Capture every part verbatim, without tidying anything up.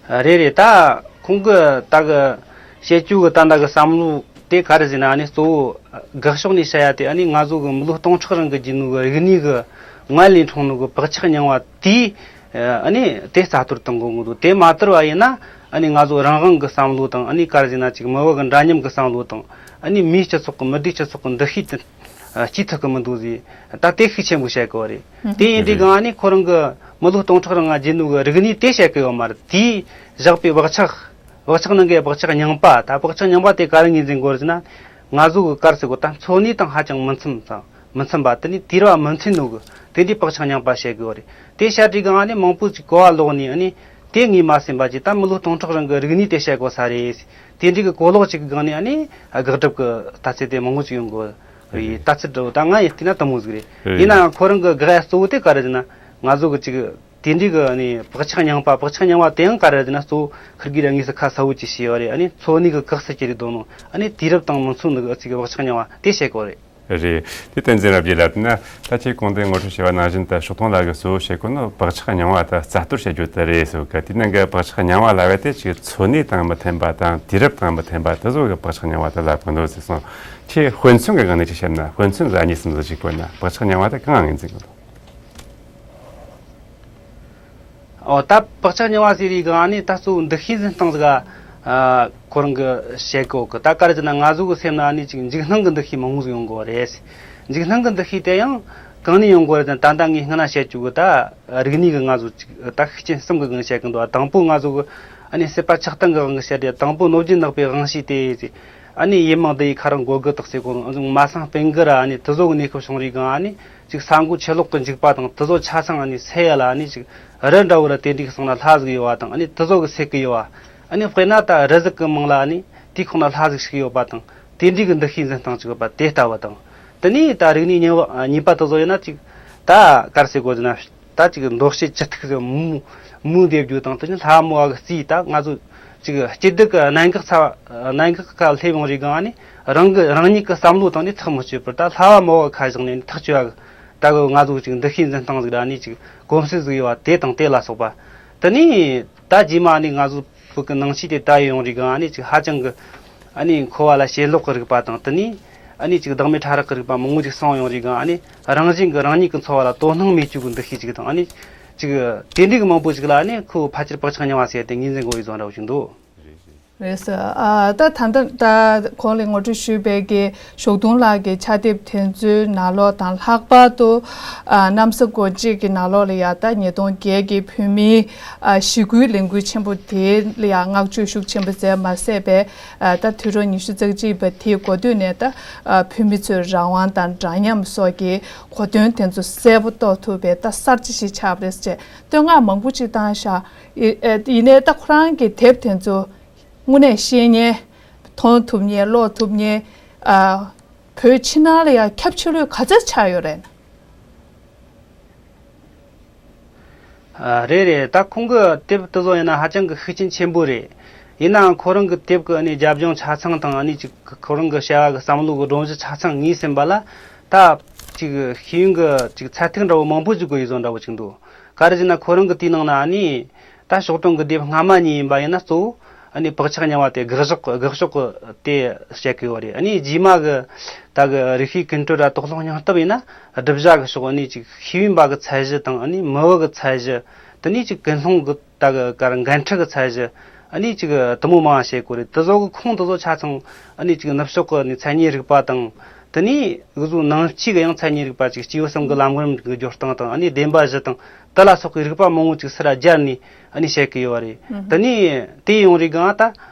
རེད་རེད། ད་ཁོང་གི་ད་གི་བཤད་རྒྱུ་གི་ད་ད་གི་བསམ་བློ་དེ་ག་རེ་ཟེར་ན། ཨ་ནི་གཙོ་བོ་དགག་ཕྱོགས་ནས་བཤད་ཡ་དེ། ཨ་ནི་ང་ཚོ་གི་མི་ལོ་སྟོང་ཕྲག་རིང་གི་རྒྱུ་ནོར་གི་རིག་གནས་གི་ངོས་ལས་འཁྲུངས་ནོ་གི་བག་ཆགས་རྙིང་བ་དེ། ཨ་ནི་དེ་རྩ་གཏོར་གཏོང་དགོས་ཀྱི་འདུག་དེ་མ་གཏོར་བ་ཡིན་ན། ཨ་ནི་ང་ཚོ་རང་དབང་གི་བསམ་བློ་དང་། ཨ་ནི་ག་རེ་ཟེར་ན་ཅིག་མི་བུ་གི་འདྲ་མཉམ་གི་བསམ་བློ་དང་། ཨ་ནི་མིའི་སྤྱི་ཚོགས་གི་མི་སྡེའི་སྤྱི་ཚོགས་གི་འདུ་ཤེས་དེ་སྐྱེ་ཐུབ་གི་མི་འདུག་ཟེར། ད་དེ་ཤུགས་ཆེན་པོ་བཤད་གི་བ་རེད། དེ་ཡིན་དུས་གང་ནི་ཁོ་རང་གི་མི་ལོ་སྟོང་ཕྲག་རིང་ང་རྒྱུ་ནོར་གི་རིག་གནས་དེ་བཤད་གི་ཡོད་མ་རེད། དེའི་བཞག་པའི་བག་ཆགས། བག་ཆགས་ནང་གི་བག་ཆགས་རྙིང་པ། ད་བག་ཆགས་རྙིང་པ་དེ་ག་རེ་ངོས་འཛིན་དགོས་རེད་ཟེར་ན། ང་ཚོ་གི་ག་རེ་ཟེར་དགོས། ད་འཚོ་གནས་དང་ཧ་ཅང་མི་འཚམ་ཙང་། མི་འཚམ་པ། དེ་ནི་དུས་རབས་མི་མཐུན་ནོ་གི་དེ་འདྲའི་བག་ཆགས་རྙིང་པ་བཤད་གི་བ་རེད། དེ་བཤད་དུས་གང་ནི་མང་པོ་ཅིག་གོ་བ་ལོག་ནས། ཨ་ནི་དེ་ངོས་མ་ཟིན་པ་ཅིག་ད་མི་ལོ་སྟོང་ཕྲག་རིང་གི་རིག་གནས་དེ་བཤད་དགོས་ས་རེད། དེ་འདྲའི་གི་གོ་ལོག་ཅིག་གི་སྒང་ནས། ཨ་ནི་དགག་སྒྲུབ་གི་ལྟ་ཚུལ་དེ་མང་པོ་ཅིག་ཡོང་གི་བ་རེད། ལྟ་ཚུལ་འདྲ་བོ་ད་ང་ཡིན་བལྟས་ན་དེ་མོ་ཟིག་རེད། ཡིན་ནའང་ཁོ་རང་གི་དགག་ཡ་གཙོ་བོ་དེ་ག་རེ་ཟེར་ན། ང་ཚོ་གི་ཅིག་དེ་འདྲའི་གི་ནི་བག་ཆགས་རྙིང་པ། བག་ཆགས་རྙིང་བ་དེ་ཡང་ག་རེ་ཟེར་ན། གཙོ་བོ་ཁིར་གིས་ར་དངོས་སུ་ཁ་གསལ་བོ་ཅིག་བཤད་ཡོད་རེད། ཨ་ནི་འཚོ་གནས་གི་གེགས་སུ་སྐྱེ་རེ་དོ་ནོ། ཨ་ནི་དུས་རབས་དང་མི་མཚུངས་ནི་གི་ཨ་ཙི་གི་བག་ཆགས་རྙིང་བ་དེ་བཤད་གོ་རེད། རེད། དེ་བསྟན་འཛིན་རབ་རྒྱས་ལགས་ན། ད་ཁྱེད་གོང་དུ་ངོ་སྤྲོད་བྱས་པ་ནང་བཞིན། ད་ཕྱོགས་སྟོན་ལགས་ཀྱིས་གཙོ་བོ་བཤད་གོ་ནོ་བག་ཆགས་རྙིང་བ་ད་རྩ་གཏོར་བྱེད་རྒྱུ་དེ་རེད་ཟེར་གི། དེ་ནང་གི་བག་ཆགས་རྙིང་བ་ལབ་པ་དེ་ཅིག་འཚོ་གནས་དང་མི་མཐུན་པ་དང་། དུས་རབས་དང་མི་མཐུན་པ་དེ་ཚོ་གི་བག་ཆགས་རྙིང་བ་དེ་ལབ་གོ་འདུག་ཟེར་སོང་། ཁྱེད་དཔེ་མཚོན་གྱི་སྒང་ནས་ཅིག་བཤད་ན། དཔེ་མཚོན་གཉིས་གསུམ་ཟིག་ཅིག་བཀོད་ན་བག་ཆགས་རྙིང་བ་དེ་གང་ངོས་འཛིན་གི་འདུག་ཨོ། ད་བག་ཆགས་རྙིང་བ་ཟེར་བའི་སྒང་ནས་ད་གཙོ་བོ་འདུ་ཤེས་འཛིན་སྟངས་ཟིག་ག་ཨ་ཁོ་རང་གིས་བཤད་གོ་གི། ད་ག་རེ་ཟེར་ན། ང་ཚོ་གི་སེམས་ན་ནི་ཅིག་འཇིགས་སྣང་གི་འདུ་ཤེས་མང་བོ་ཟིག་ཡོང་གི་རེད། འཇིགས་སྣང་གི་འདུ་ཤེས་དེ་ཡང་གང་ནས་ཡོང་གི་རེད་ཟེར་ན། ད་ལྟ་ངས་སྔ་ན་བཤད་བཅུག་གི། ད་རིག་གནས་གི་ང་ཚོ་ཅིག་ད་ཤུགས་རྐྱེན་གསུམ་གི་སྒང་བཤད་གི་འདུག་དང་པོ་ང་ཚོ་གི་ཨ་ནི་སྲིད་པ་ཆགས་སྟངས་གི་སྒང་གི་བཤད་དེ། དང་པོ་ནོར་རྒྱུན་ནག་པའི་དབང་ཤེད་དེ་ཟེར། ཨ་ནི་ཡིད་མང་འདི་ཡི་ཁ་རང་སྒོ་གི་དག་སེ་གོ་རང་མ་སང་སྤེན་གི་ར། ཨ་ནི་དེ་ཚོ་གི་གནས་སྐབས་བྱུང་རིགས་གང་། ཨ་ནི་ཅིག་ས་འགུལ་ཆུ་ལོག་གི་འཇིགས་པ་དང་། དེ་ཚོ་ཆ་ཚང་ཨ་ནི་སེལ་ཡ་ལ། ཨ་ནི་ཅིག་རི་འདྲ་བོ་ར་དེ་འདྲའི་གི་སོང་ན་ལྷ་ཟིག་ཡོད་བ་དང་། ཨ་ནི་དེ་ཚོ་གི་སེལ་གི་ཡོད་བ། ཨ་ནི་དཔེར་ན་ད་རི་ཟིག་གི་མིང་ལ་ཨ་ནི་དེའི་ཁོངས་ན་ལྷ་ཟིག་ཞིག་ཡོད་པ་དང་། དེ་འདྲའི་གི་འདུ་ཤེས་འཛིན་སྟངས་ཅིག་ཡོད་པ་དེ་ལྟ་བུ་དང་། དེ་ནས་ད་རིག་གནས་གཉིས་པ། ཨ། གཉིས་པ་དེ་ཚོ་ཡིན་ན་ཅིག་ད་ག་རེ་ཟེར་དགོས་ཟེར་ན། ད་ཅིག་འདོགས་བྱེད་ཅི་ཐུག་ཟེར། མུ་མུ་འདེབས་རྒྱུ་དང་། དེ་ནས་ལྷ་མོ་བ་གི་རྩིས། ད་ང་ཚོ་ཅིག་སྐྱིད་སྡུག་གི་གནད་འགག་ཚ་གནད་འགག་ག་སླེབས་ཡོང་རིགས་གང་། ཨ་ནི་རང་གི་རང་ཉིད་ཀྱི་བསམ་བློ་དང་ནི་ཐག་མི་ཆོད་པར། ད་ལྷ་བ་མོ་བ་ཁ་བཞག་ནས་ནི་ཐག་ཆོད་ཡ་གི། ད་གི་ང་ཚོ་ཅིག་འདུ་ཤེས་འཛིན་སྟངས་ཟིག་ར། ནི་ཅིག་གོམས་སྲོལ་ཟིག་ཡོད་བ་དེ་དང་དེ་ལ་སོགས་པ། དེ་ནས་ད་རྗེས་མ་ནི་ང་ཚོ་བོད་ཀྱི་ནང་ཆོས་དེ་ད་ཡོང་རིགས་གང་། ཨ་ནི་ཅིག་ཧ་ཅང་གི་ཨ་ནི་འཁོར་བ་ལ་ཞེན་ལོག་གི་རིག་པ་དང་། དེ་ནས་ཨ་ནི་ཅིག་བདག་མེད་ཕྲ་རགས་ཀྱི་རིག་པ་མང་བོ་ཅིག་སོང་ཡོང་རིགས་གང་། ཨ་ནི་རང་བཞིན་གྱི་རང་ཉིད་ཀྱི་འཚོ་བ་ལ་དོ་སྣང་མེད་རྒྱུ་གི་འདུ་ཤེས་ཅིག་དང་། ཨ་ནི་ཅིག་དེ་འདྲའི་གི་མང་པོ་ཅིག་ལ། ཨ་ནི་ཁོ་ཕལ་ཆེར་བག་ཆགས་རྙིང་བ་ཟེར་དེ་ངོས་འཛིན་དགོས་ཡོད་བཟོ་འདྲ་བོ་ཞིག་འདུག་རེད་ཟེར། ཨ། ད་ད་ལྟ་ད་གོང་ལ་ངོ་སྤྲོད་ཞུས་པའི་གི་ཞོགས་དུང་ལགས་ཀྱི་ཕྱག་དེབ་དེ་ཚོའི་ནང་ལོགས་དང་། ལྷག་པར་དུ་ཨ་གནམ་ས་གོ་འབྱེད་ཀྱི་ནང་ལོགས་ལ་ཡ། ད་ཉིས་སྟོང་བརྒྱད་ཀྱི་བོད་མིའི་ཨ་ཞི་རྒོལ་ལས་འགུལ་ཆེན་པོ་དེ་ལ་ཡ་བསྔགས་བརྗོད་ཤུགས་ཆེན་པོ་མཛད་མ་ཟད་པའི། ཨ། ད་དུས་རབས་ཉི་ཤུ་རྩ་གཅིག་པ་དེའི་འགོ་སྟོད་ནས། ད་ཨ་བོད་མི་ཚོའི་རང་དབང་དང་འདྲ་མཉམ་སོགས་ཀྱི་གོ་དོན་དེ་ཚོ་གསལ་པོ་རྟོགས་ཐུབ་པའི་ད་གསར་བརྗེ་ཞིག་ཆགས་པ་རེད་ཅེས་བསྟོད་བསྔགས་མང་པོ་ཅིག་བཏང་ཤག་ཡིན་ནའི་ད་ཁོ་རང་གི་དེབ་དེ་ཚོ་དངོས་གནས་ཤེས་མཁན། མཐོང་ཐུབ་མཁན། ཀློག་ཐུབ་མཁན། ཨ། བོད་ཕྱི་ནང་ལ་ཡང་ཁྱབ་ཆེ་ལོས་ག་ཚོད་ཆགས་ཡོད་རེད། ཨ། རེད་རེད། ད་ཁོང་གི་དེབ་དེ་ཚོ་ཡིན་ན་ཧ་ཅང་གི་ཤུགས་རྐྱེན་ཆེན་པོ་རེད། ཡིན་ནའང་ཁོ་རང་གི་དེབ་ཀྱི་ཨ་ནི་རྒྱབ་ལྗོངས་ཆ་ཚང་དང་། ཨ་ནི་ཅིག་ཁོ་རང་གི་བྱ་བ་གི་བསམ་བློ་གི་སྒྲོམ་གཞི་ཆ་ཚང་ངོས་ཟིན་པ་ལ། ད་ཅིག་ཤེས་ཡོན་གི་ཅིག་ཚད་ཐིག་འདྲ་བོ་མང་པོ་ཅིག་གི་ཡོད་བཟོ་འདྲ་བོ་ཅིག་འདུག་ག་རེ་ཟེར་ན་ཁོ་རང་གི་དེའི་ནང་ན་ཨ་ནི། ད་ཞོགས་དྲུང་གི་དེབ་སྔ་མ་གཉིས་ཡིན་པ་ཡིན་ན་གཙོ་བོ་ཨ་ནི་བག་ཆགས་རྙིང་བ་དེ་དགག་ཕྱོགས་དགག་ཕྱོགས་གི་དེ་བཤད་གི་ཡོད་རེད། ཨ་ནི་རྗེས་མ་གི་ད་གི་རིག་ཤེས་ཀུན་གྲོལ་ར་དོགས་སློང་སྙིང་སྟོབས་ཡིན་ན་སྒྲུབ་བྱ་གི་ཕྱོགས། ཨ་ནི་ཅིག་ཤེས་ཡོན་པ་གི་ཚད་གཞི་དང་། ཨ་ནི་མི་བུ་གི་ཚད་གཞི། དེ་ནས་ཅིག་ཀུན་སློང་གི་ད་གི་ག་རེ་འགན་འཁྲི་གི་ཚད་གཞི། ཨ་ནི་ཅིག་དེ་མོ་མང་བ་བཤད་གི་ཡོད་རེད། དེ་ཚོ་གི་ཁུངས་དེ་ཚོ་ཆ་ཚང་ཨ་ནི་ཅིག་ནུབ་ཕྱོགས་གི་ཨ་ནི་མཚན་ཉིད་རིག་པ་དང་། དེ་ནས་འུ་ཚོ་ནང་ཆོས་གི་ཡང་མཚན་ཉིད་རིག་པ། ཅིག་སྐྱེས་བུ་གསུམ་གྱི་ལམ་རིམ་གྱི་སྦྱོར་སྟངས་དང་། ཨ་ནི་བདེན་པ་བཞི་དང་དེ་ལ་སོགས་ཀྱི་རིག་པ་མང་བོ་ཅིག་སི་ར་སྦྱར་ནས་ཨ་ནི་བཤད་ཀྱི་ཡོད་རེད། ཨུ་དེ་ནས་དེ་ཡོང་རིགས་གང་ད་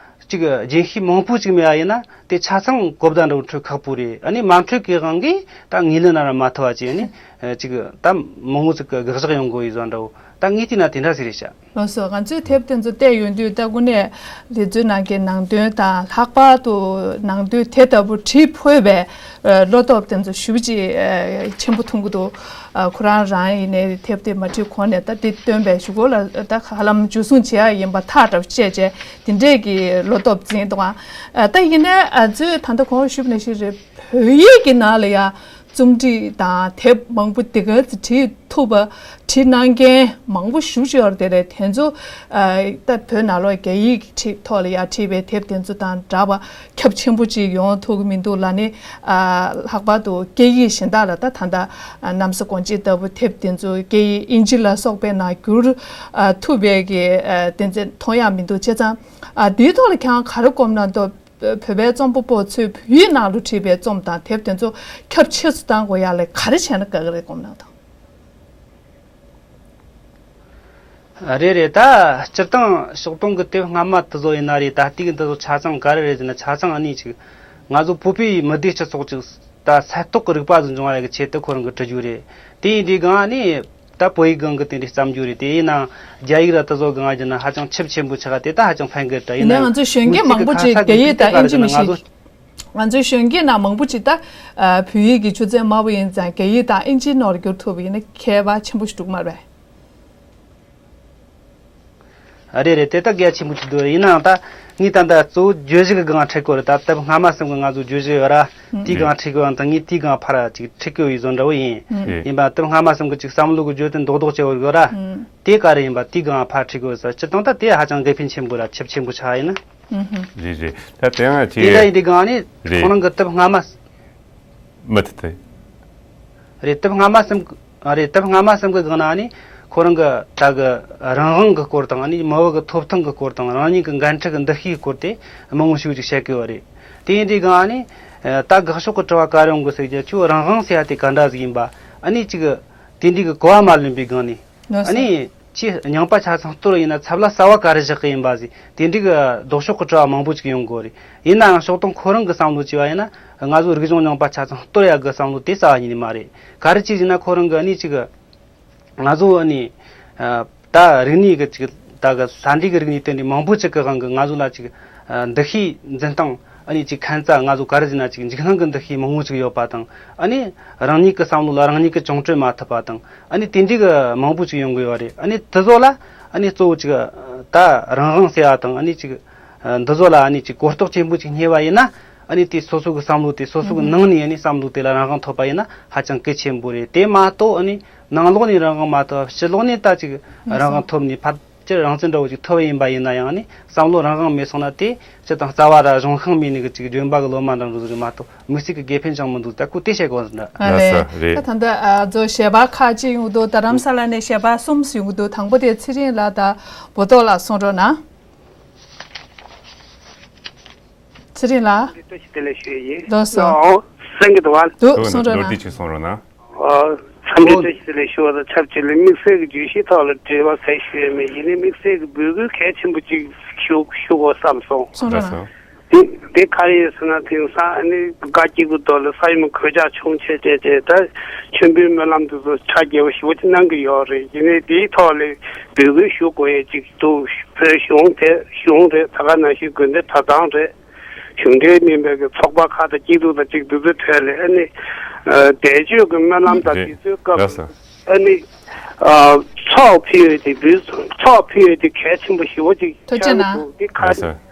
ཅིག་རྒྱུན་ཤེས་མང་པོ་ཅིག་མེད་པ་ཡིན་ན་དེ་ཆ་ཚང་གོ་བརྡ་འདྲ་བོ་འཕྲོད་ཁག་པོ་རེད། ཨ་ནི་མ་འཕྲོད་གི་དབང་གིས་ད་ངོས་ལེན་ན་ར་མ་ཐུབ་པ་ཅིག་ཨ་ནི་ཅིག་ད་མང་བོ་ཅིག་གི་དགག་བཞག་ཡོང་དགོས་ཡོད་བཟོ་འདྲ་བོ། ད་ངས་བལྟས་ན་དེ་འདྲ་ཟིག་རེད་ཤག་ལགས་སོ། ང་ཚོས་དེབ་དེ་ཚོ་བལྟས་ཡོང་དུས། ད་དངོས་གནས་ལེ་ཚན་ནང་གི་ནང་དོན་དང་། ལྷག་པར་དུ་ནང་དོན་དེ་ལྟ་བུ་བྲིས་ཕོད་པའི་ཨ་བློ་སྟོབས་དེ་ཚོ་ཞེ་པོ་ཅིག་ཨ་ཆེན་པོ་མཐོང་གི་འདུག་ཨ་ཁོ་རང་རང་ཡིན་ནའི་དེབ་དེ་མ་བྲིས་གོང་ནས་ད་དེ་བཏོན་པའི་གཞུག་གུ་ལ་ད་ཧ་ལམ་འཇུ་བཟུང་བྱེད་ཡ་ཡིན་པ་ཐག་རབ་བཅད་བྱས། དེ་འདྲས་ཀྱི་བློ་སྟོབས་འཛིན་འདུག་ཨ་ད་ཡིན་ནའི་ཨ་ཚོས་ད་ལྟ་གོང་ཞུས་པ་ནང་བཞིན་རེད། བོད་ཡིག་གི་ནང་ལ་ཡ། རྩོམ་སྒྲིག་དང་དེབ་མང་པོ་དེ་ག་ཚོད་བྲིས་ཐུབ་པ། བྲིས་གནང་མཁན་མང་པོ་ཞེ་པོ་ཅིག་ཡོད་རེད། དེ་རེད། དེ་ཚོ་ཨ་ད་བོད་ནང་ལོགས་རྒྱ་ཡིག་གི་ཐོག་ལ་ཡར་བྲིས་པའི་དེབ་དེ་ཚོ་དང་འདྲ་བ་ཁྱབ་ཆེན་པོ་ཅིག་ཡོང་ཐུབ་ཀྱི་མི་འདུག་ལ་ནི། ཨ་ལྷག་པར་དུ་སྐད་ཡིག་གཞན་དག་ལ་ད་ད་ལྟ་ཨ་གནམ་ས་སྒོ་འབྱེད་ལྟ་བུ་དེབ་དེ་ཚོ་སྐད་ཡིག་དབྱིན་ཇི་ལ་སོགས་པའི་ནང་བསྒྱུར་ཨ་ཐུབ་པའི་གི་ཨ་དེ་ཚོ་མཐོང་ཡག་མི་འདུག་བྱས་ཙང་ཨ་དེའི་ཐོག་ལ་ཁྱེད་རང་ག་རེ་དགོངས་གནང་འདུག་བོད་པའི་རྩོམ་པ་པོ་ཚོས་བོད་ཡིག་ནང་ལ་བྲིས་པའི་རྩོམ་དང་དེབ་དེ་ཚོ་ཁྱབ་ཆེ་སུ་གཏང་དགོས་ཡག་ལ་ག་རེ་བྱས་ན་དགའ་གི་རེད་དགོངས་གནང་དང་། རེད་རེད། ད་སྤྱིར་བཏང་ཤོག་གྲངས་ཀྱི་དེབ་སྔ་མ་དེ་ཚོ་ཡིན་ན་རེད། ད་ལྟའི་གི་འདི་ཚོ་ཆ་ཚང་ག་རེ་རེད་ཟེར་ན། ཆ་ཚང་ཨ་ནི་ཅིག་ང་ཚོ་བོད་པའི་མི་སྡེ་སྤྱི་ཚོགས་ཅིག་ད་ས་རྟོགས་ཀྱི་རིག་པ་ཟིག་འབྱུང་བ་ཡག་གི་ཆེད་དུ་ཁོ་རང་གིས་བྲི་རྒྱུ་རེད། དེ་ཡིན་དུས་གང་ཨ་ནི། ད་བོད་ཡིག་སྒང་གི་དེ་འདྲའི་བརྩམས་རྒྱུ་རེད། དེ་ཡིན་ནའང་རྒྱ་ཡིག་ར་དེ་ཚོ་སྒང་བརྒྱུད་ན་ཧ་ཅང་ཁྱབ་ཆེན་པོ་ཆགས། དེ་ད་ཧ་ཅང་ཕན་གི་རེད། ད་ཡིན་ཡིན་ནའང་ང་ཚོའི་གཞོན་སྐྱེས་མང་པོ་ཅིག་རྒྱ་ཡིག་དང་དབྱིན་ཇི་མི་ཤེས། ང་ཚོའི་གཞོན་སྐྱེས་ནང་མང་པོ་ཅིག་ད་ཨ་བོད་ཡིག་གི་ཆུ་ཚད་དམའ་པོ་ཡིན་ཙང་རྒྱ་ཡིག་དང་དབྱིན་ཇིའི་ནང་ལ་བསྒྱུར་ཐུབ་པ་ཡིན་ན་ཁྱད་པར་ཆེན་པོ་ཞིག་འགྲོ་གི་མ་རེད་པས། ཨ་རེད་རེད། དེ་ད་གལ་ཆེན་པོ་ཅིག་འདུག་ཡིན་ནའང་ད་ངས་ད་ལྟ་གཙོ་བོ་བརྗོད་གཞི་གི་སྒང་ཁྲིད་གོ་རེད། ད་དེབ་སྔ་མ་གསུམ་གི་ང་ཚོ་བརྗོད་གཞི་ཡོད་ར། དེའི་སྒང་ཁྲིད་གོ་ཡང་ད་ངས་དེའི་སྒང་ཕར་ཅིག་ཁྲིད་གོ་ཡི་བཟོ་འདྲ་བོ་ཡིན། ཡིན་པ་དེབ་སྔ་མ་གསུམ་གི་ཅིག་བསམ་བློ་གི་བརྗོད་དོན་རྡོག་རྡོག་བྱེད་བར་ཡོད་ར། དེ་ག་རེ་ཡིན་པ་དེའི་སྒང་ཕར་ཁྲིད་གོ་ཡི་ས། སྤྱིར་བཏང་ད་དེ་ཧ་ཅང་དགེ་ཕན་ཆེན་པོ་ར་ཁྱབ་ཆེན་པོ་ཆགས་ཡིན་ན། རེད་རེད། ད་དེ་ཡང་དེ་འདྲ་ཡིན་དུས་སྒང་ནི་ཁོ་རང་གི་དེབ་སྔ་མ། མི་ཐུབ་ཐུབ། རེད། དེབ་སྔ་མ་གསུམ། རེད། དེབ་སྔ་མ་གསུམ་གི་སྒང་ན་ནི་ཁོ་རང་གི་ད་གི་རང་དབང་གི་སྐོར་དང་ནི་མི་བུ་གི་ཐོབ་ཐང་གི་སྐོར་དང་རང་ཉིད་ཀྱི་འགན་འཁྲི་གི་འདུ་ཤེས་སྐོར་དེ་མང་པོ་ཞིག་ཅིག་བཤད་གི་ཡོད་རེད། དེ་ཡིན་དུས་སྒང་ནི་ད་དགག་ཕྱོགས་ཀྱི་དྲི་བ་ག་རེ་ཡོང་གི་ཟེར་རྒྱུ། ཁྱོད་རང་དབང་ཟེར་ཡ་དེ་ག་འདྲ་ཟིག་ཡིན་པ། ཨ་ནི་ཅིག་དེ་འདྲའི་གི་གོ་བ་མ་ལོན་པའི་སྒང་ནས། ཨ་ནི་ཁྱེད་རྙིང་པ་ཆ་ཚང་གཏོར་ཡིན་ན་ཚབ་ལ་གསར་བ་ག་རེ་བཞག་གི་ཡིན་པ་ཟིག་དེ་འདྲའི་གི་ལྡོག་ཕྱོགས་ཀྱི་དྲི་བ་མང་པོ་ཅིག་ཡོང་གི་ཡོད་རེད། ཡིན་ནའང་ཕྱོགས་གཏོགས་ཁོ་རང་གི་བསམ་བློ་བྱས་པ་ཡིན་ན། ང་ཚོ་རིག་གཞུང་རྙིང་པ་ཆ་ཚང་གཏོར་ཡག་གི་བསམ་བློ་དེ་རྩ་བ་ཉིད་ནས་མ་རེད། ག་རེ་བྱས་ཟེར་ན་ཁོ་རང་གི་ཨ་ནི་ཅིག་ང་ཚོ་ཨ་ནི་ད་རིག་གནས་ཀྱི་ཅིག་ད་གི་ས་འབྲས་ཀྱི་རིག་གནས་དེ་འདྲའི་མང་པོ་ཅིག་གི་དབང་གིས་ང་ཚོ་ལ་ཅིག་འདུ་ཤེས་འཛིན་སྟངས། ཨ་ནི་ཅིག་ཁན་ཙ་ང་ཚོ་ག་རེ་ཟེར་ན་ཅིག་འཇིགས་སྣང་གི་འདུ་ཤེས་མང་པོ་ཅིག་ཡོད་པ་དང་། ཨ་ནི་རང་ཉིད་ཀྱི་བསམ་བློ་ལ་རང་ཉིད་ཀྱིས་གྱོང་གྲོལ་མ་ཐུབ་པ་དང་། ཨ་ནི་དེ་འདྲའི་གི་མང་པོ་ཅིག་ཡོང་གི་ཡོད་རེད། ཨ་ནི་དེ་ཚོ་ལ་ཨ་ནི་གཙོ་བོ་ཅིག་ད་རང་དབང་ཟེར་བ་དང་། ཨ་ནི་ཅིག་འདི་ཚོ་ལ་ཨ་ནི་ཅིག་གོ་རྟོགས་ཆེན་པོ་ཅིག་རྙེད་པ་ཡིན་ན། ཨ་ནི་དེ་སོ་སོ་གི་བསམ་བློ་དེ་སོ་སོ་གི་ནང་ནས་ཨ་ནི་བསམ་བློ་དེ་ལ་རང་དབང་ཐོབ་པ་ཡིན་ན་ཧ་ཅང་གལ་ཆེན་པོ་རེད། དེ་མ་གཏོགས་ཨ་ནི་ནང་ལོགས་ནས་རང་དབང་མ་ཐོབ། ཕྱི་ལོགས་ནས་ད་ཅིག་རང་དབང་ཐོབ་ནས་ཕར་ཅིག་རང་བཙན་འདྲ་བོ་ཅིག་ཐོབ་ཡིན་པ་ཡིན་ན་ཡང་ཨ་ནི་བསམ་བློ་རང་དབང་མེད་སོང་ན་དེ་སྤྱིར་བཏང་རྩ་བ་ར་གཞུང་ཤིང་མེད་ནི་གི་ཅིག་ལྗོན་པ་གི་ལོ་མ་འདྲ་བོ་ཟིག་རེད་མ་གཏོགས་དམིགས་བསལ་གི་དགེ་ཕན་ཅང་མི་འདུག་ད་ཁོ་དེ་བཤད་དགོས་ཟིན་ད། ཨ་ལས། ལགས་སོ། རེད། ད་ད་ལྟ་ཨ་ཚོ་ཞལ་པར་ཁག་ཅིག་ཡོང་གི་འདུག་རྡ་རམ་ས་ལ་ནས་ཞལ་པར་གསུམ་ཡོང་གི་འདུག་དང་པོ་དེ་ཚེ་རིང་ལགས་དང་འབོ་ཏོག་ལགས་གསུང་རོགས་གནང་། ཚེ་རིང་ལགས། འདི་བཀྲ་ཤིས་བདེ་ལེགས་ཞུ་ཡས་ཡིན། ལགས་སོ། ཨོ། གསན་གྱི་འདུག་བ། འདུག་འདུག་གསུང་རོགས་གནང་། ལོ་དྲུག་ཅུ་གསུང་རོགས་གནང་། ཨོ། འཚམས་འདྲི། ཨོ། བཀྲ་ཤིས་བདེ་ལེགས་ཞུ་བ་དང་ཆབས་ཅིག་ལ་དམིགས་བསལ་གྱི་བརྗོད་གཞིའི་ཐོག་ལ་དྲི་བ་ཟེར་ཞུ་ཡས་མེད། ཡིན་ནའི་དམིགས་བསལ་གྱི་འབོད་སྐུལ་གལ་ཆེན་པོ་ཅིག་ཞུ་ཞུ་དགོས་བསམ་སོང་། གསུང་རོགས་གནང་། ལགས་སོ། དེ་དེ་ག་རེ་ཡིན་ཟེར་ན། དེང་སང་ཨ་ནི་སྒ་སྐྱེ་དགུ་ཐོག་ལ་ས་ཡོམ་གོད་ཆག་བྱུང་བྱས་བྱས་བྱས་ད་མཆོད་འབུལ་སྨོན་ལམ་དེ་ཚོ་གྲ་རྒྱས་པོ་ཞེ་པོ་ཅིག་གནང་གི་ཡོད་རེད། ཡིན་ནའི་དེའི་ཐོག་ལ་འབོད་སྐུལ་ཞུ་དགོས་ཡས་ཅིག་འདུག་བོད་གཞུང་དེ་གཞུང་རེད། ད་ག་ནང་བཞིན་དགོན་སྡེ་གྲྭ་ཚང་རེད། གཞུང་འབྲེལ་མིན་པའི་གི་ཚོགས་པ་ཁག་དང་སྐྱིད་སྡུག་དང་ཅིག་འདི་ཚོའི་ཐོག་ལ་ཨ་ནི་ཨ་བཟླས་བརྗོད་ཀྱི་སྨོན་ལམ་དང་རེད། དེ་ཚོའི་སྐབས་ལགས་སོ། ཨ་ནི་ཨ་ཚོགས་ཕུལ་ཡས་དེ་འབུལ་ཚོགས་ཕུལ་ཡས་དེ་གལ་ཆེན་པོ་ཞེ་པོ་ཅིག་ཐུགས་རྗེ་ཆགས་ཀྱི་གནང་། འདུག་དེ་ག་ལགས་སོ།